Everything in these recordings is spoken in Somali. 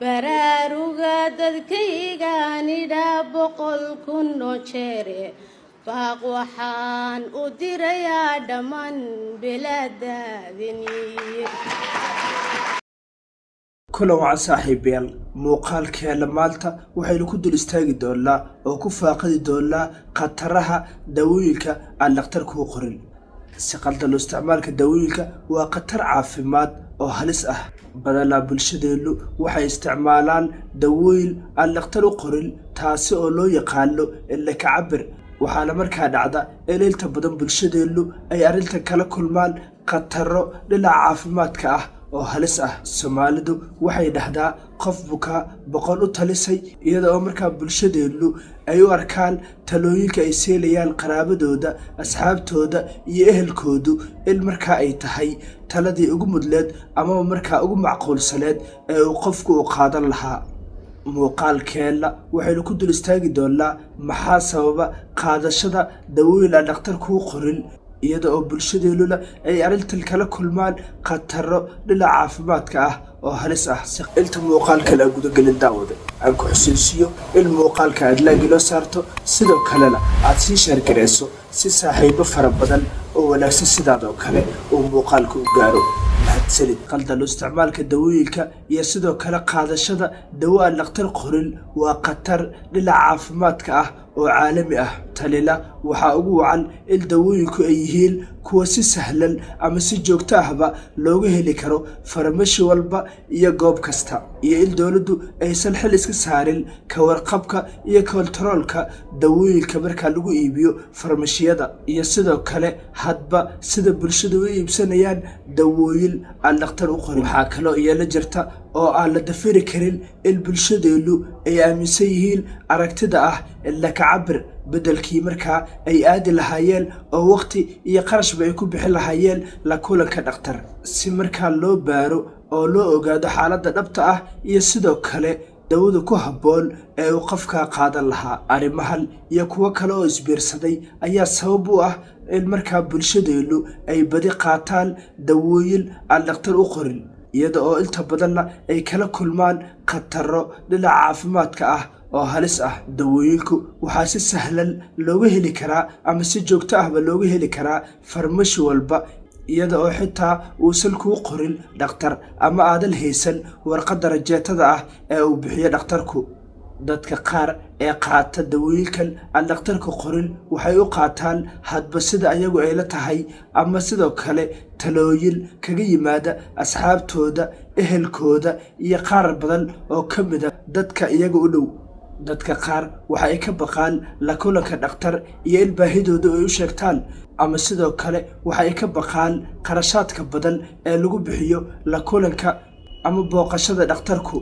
Baraaruga dadkaygaanidhaa 100,000 oo jeere. Baaq waxaan u dirayaa dhammaan bilaadaadiniye. Kulan wacan, saaxiibayaal. Muuqaalkeena maanta waxaynu ku dul istaagi doonnaa oo ku faaqidi doonnaa khataraha dawooyinka aan dhakhtarkuu qorin. Si qaldan loo isticmaalka dawooyinka waa khatar caafimaad oo halis ah. Badanaa bulshadeennu waxay isticmaalaan dawooyin aan dhakhtar u qorin, taasi oo loo yaqaano illa kacabir. Waxaana markaa dhacda in inta badan bulshadeennu ay arrintan kala kulmaan khataro dhinaca caafimaadka ah oo halis ah. Soomaalidu waxay dhahdaa "qof bukaa boqol u talisay", iyada oo markaa bulshadeennu ay u arkaan talooyinka ay siinayaan qaraabadooda, asxaabtooda iyo ehelkoodu in markaa ay tahay taladii ugu mudleed amaba markaa ugu macquulsaneed ee uu qofku u qaadan lahaa. Muuqaalkeenna waxaynu ku dul istaagi doonnaa maxaa sababa qaadashada dawooyin aan dhakhtar kuu qorin, iyada oo bulshadeennuna ay arrintan kala kulmaan khataro dhinaca caafimaadka ah oo halis ah. Inta muuqaalkan aan gudagelin, daawada, aan ku xusuusiyo in muuqaalka aad like inoo saarto, sidoo kalena aad sii share gareyso si saaxiibo fara badan oo wanaagsan sidaadoo kale uu muuqaalka u gaaro. Mahadsanid. Qaldan isticmaalka dawooyinka iyo sidoo kale qaadashada dawo aan dhakhtar qorin waa khatar dhinaca caafimaadka ah oo caalami ah. Tanina waxaa ugu wacan in dawooyinku ay yihiin kuwa si sahlan ama si joogto ahba looga heli karo farmashi walba iyo goob kasta, iyo in dowladdu aysan xil iska saarin ka warqabka iyo kontaroolka dawooyinka markaa lagu iibiyo farmashiyada, iyo sidoo kale hadba sida bulshadu u iibsanayaan dawooyin aan dhakhtar u qorin. Waxaa kaloo iyana jirta oo aan la dafiri karin in bulshadeennu ay aaminsan yihiin aragtida ah in laka cabir beddelkii markaa ay aadi lahaayeen oo waqti iyo qarashba ay ku bixin lahaayeen la kulanka dhakhtar, si markaa loo baaro oo loo ogaado xaaladda dhabta ah iyo sidoo kale dawada ku habboon ee uu qofka qaadan lahaa. Arrimahan iyo kuwo kale oo isbiirsaday ayaa sabab u ah in markaa bulshadeennu ay badi qaataan dawooyin aan dhakhtar u qorin, iyada oo inta badanna ay kala kulmaan khataro dhinaca caafimaadka ah oo halis ah. Dawooyinku waxaa si sahlan looga heli karaa ama si joogto ahba looga heli karaa farmashi walba, iyada oo xitaa uusan kuu qorin dhakhtar ama aadan haysan warqadda rajeetada ah ee uu bixiyo dhakhtarku. Dadka qaar ee qaata dawooyinkan aan dhakhtarka qorin waxay u qaataan hadba sida ayagu ay la tahay, ama sidoo kale talooyin kaga yimaada asxaabtooda, ehelkooda iyo qaar badan oo ka mid a dadka iyaga u dhow. Dadka qaar waxa ay ka baqaan la kulanka dhakhtar iyo in baahidooda ay u sheegtaan, ama sidoo kale waxa ay ka baqaan qarashaadka badan ee lagu bixiyo la kulanka ama booqashada dhakhtarku.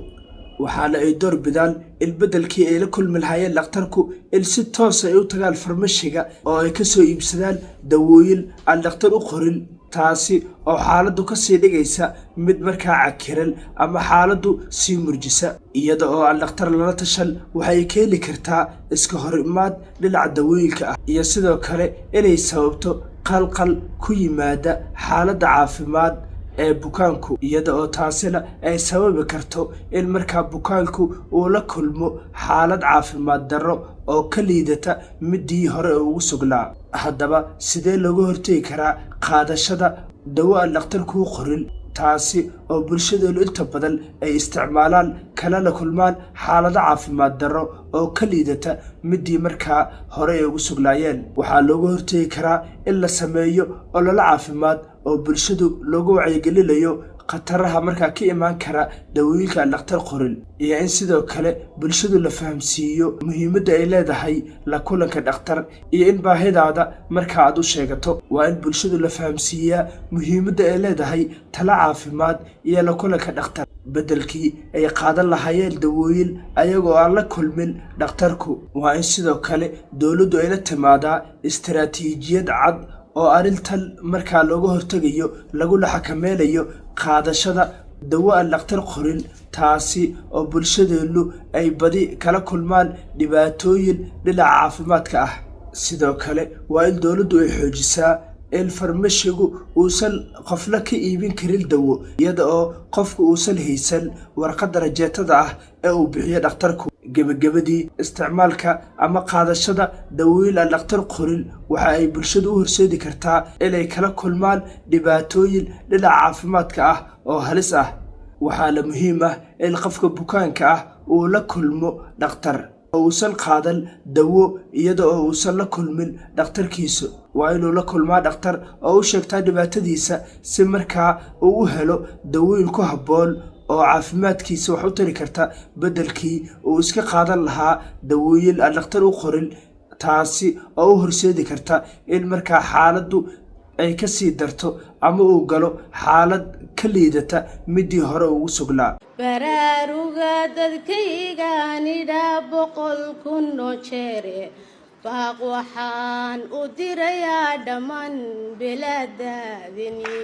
Waxaana ay door bidaan in beddelkii ay la kulmi lahaayeen dhakhtarku in si toos ay u tagaan farmashiga oo ay ka soo iibsadaan dawooyin aan dhakhtar u qorin, taasi oo xaaladdu ka sii dhigaysa mid markaa cakiran ama xaaladdu sii murjisa. Iyada oo aan dhakhtar lala tashan waxay keeni kartaa iska hor imaad dhinaca dawooyinka ah, iyo sidoo kale inay sababto qalqal ku yimaada xaaladda caafimaad ee bukaanku, iyada oo taasina ay sababi karto in markaa bukaanku uu la kulmo xaalad caafimaad darro oo ka liidata midii hore ugu sugnaa. Haddaba, sidee looga hortegi karaa qaadashada dawo aan dhakhtar kuu qorin, taasi oo bulshadeenu inta badan ay isticmaalaan kalana kulmaan xaalado caafimaad darro oo ka liidata midii markaa hore ay ugu sugnaayeen? Waxaa looga hortegi karaa in la sameeyo ololo caafimaad oo bulshadu loogu wacyigelinayo khataraha markaa ka imaan kara dawooyinka aan dhakhtar qorin, iyo in sidoo kale bulshadu la fahamsiiyo muhiimadda ay leedahay la kulanka dhakhtar iyo in baahidaada marka aad u sheegato. Waa in bulshadu la fahamsiiyaa muhiimadda ay leedahay talo caafimaad iyo la kulanka dhakhtar, beddelkii ay qaadan lahaayeen dawooyin ayagoo aan la kulmin dhakhtarku. Waa in sidoo kale dowladdu ay la timaadaa istaraatiijiyad cad oo arrintan markaa looga hortegayo laguna xakameynayo qaadashada dawo aan dhakhtar qorin, taasi oo bulshadeennu ay badi kala kulmaan dhibaatooyin dhinaca caafimaadka ah. Sidoo kale waa in dowladdu ay xoojisaa in farmashigu uusan qofna ka iibin karin dawo iyada oo qofku uusan haysan warqadda rajeetada ah ee uu bixiyo dhakhtarku. Gebagabadii, isticmaalka ama qaadashada dawooyin aan dhakhtar qorin waxa ay bulshadu u horseedi kartaa inay kala kulmaan dhibaatooyin dhinaca caafimaadka ah oo halis ah. Waxaana muhiim ah in qofka bukaanka ah uu la kulmo dhakhtar oo uusan qaadan dawo iyada oo uusan la kulmin dhakhtarkiisu. Waa inuu la kulmaa dhakhtar oo u sheegtaa dhibaatadiisa, si markaa uu u helo dawooyin ku habboon oo caafimaadkiisa wax u tari karta, beddelkii uu iska qaadan lahaa dawooyin aan dhakhtar u qorin, taasi oo u horseedi karta in markaa xaaladdu ay ka sii darto ama uu galo xaalad ka liidata midii hore ugu sugnaa. Baraaruga dadkaygaanidhaa 100,000 oo jeere, baaq waxaan u dirayaa dhammaan bilaadaadini.